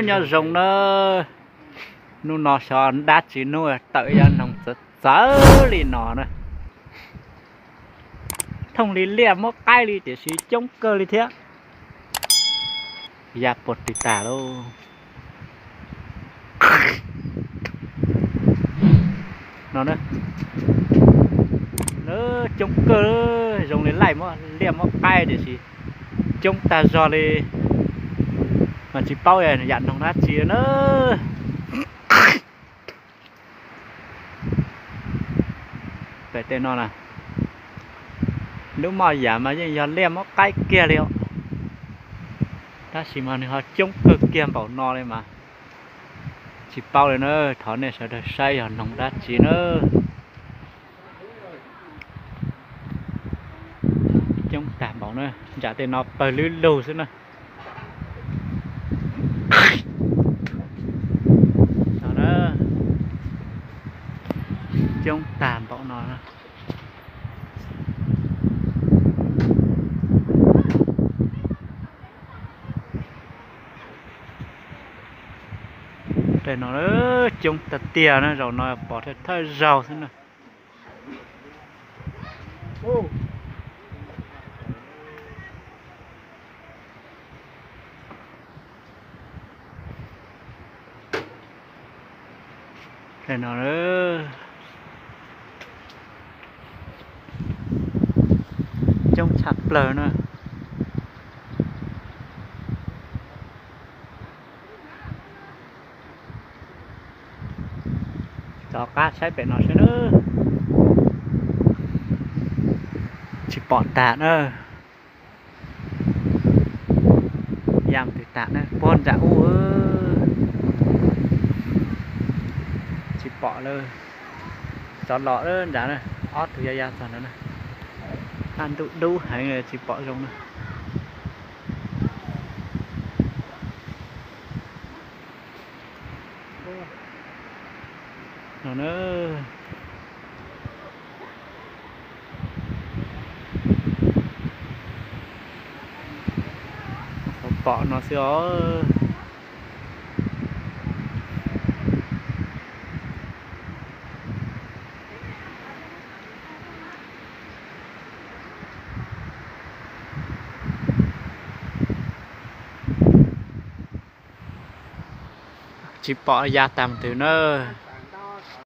Nyob zoo na, hnub no xyov dab tsi hnub tawm ya noog txawv txawv li no na. Thooj li liaj muab qaib li tiam sis coob kawg li thiab. Ya puas twg tag lauj. No, coob kawg, zoo li laij muab liaj muab qaib tiam sis coob tag zog li. Mas tsis paub yam noog dab tsi na. Pem tej no na, lub moj yam mas yeej yog liaj muab qaib kiag li os. Tab sis mas nws ho coob kawg kiag npaum no li mas tsis paub li na. Thov nej sawv daws saib yog noog dab tsi na. Coob tag npaum na, ntsam tej no pawg lub lug xwb na. Coob tag npaum no. Tej no coob tiag tiag na, zaum no pom thawj thawj zaug xwb na. Tej no coob tshaj plaws na. Rov qab saib pem no seb na. Tsis pom tag na. Ya mus twg tag na, puag nram ub. Tsis pom lawm. Tsov los nram na, ob tug ya ya txog ntawd na. Ntuj dub heev li tsis pom zoo na. No na. Pom no xwb os. Tsis pom ya tag mus twg na.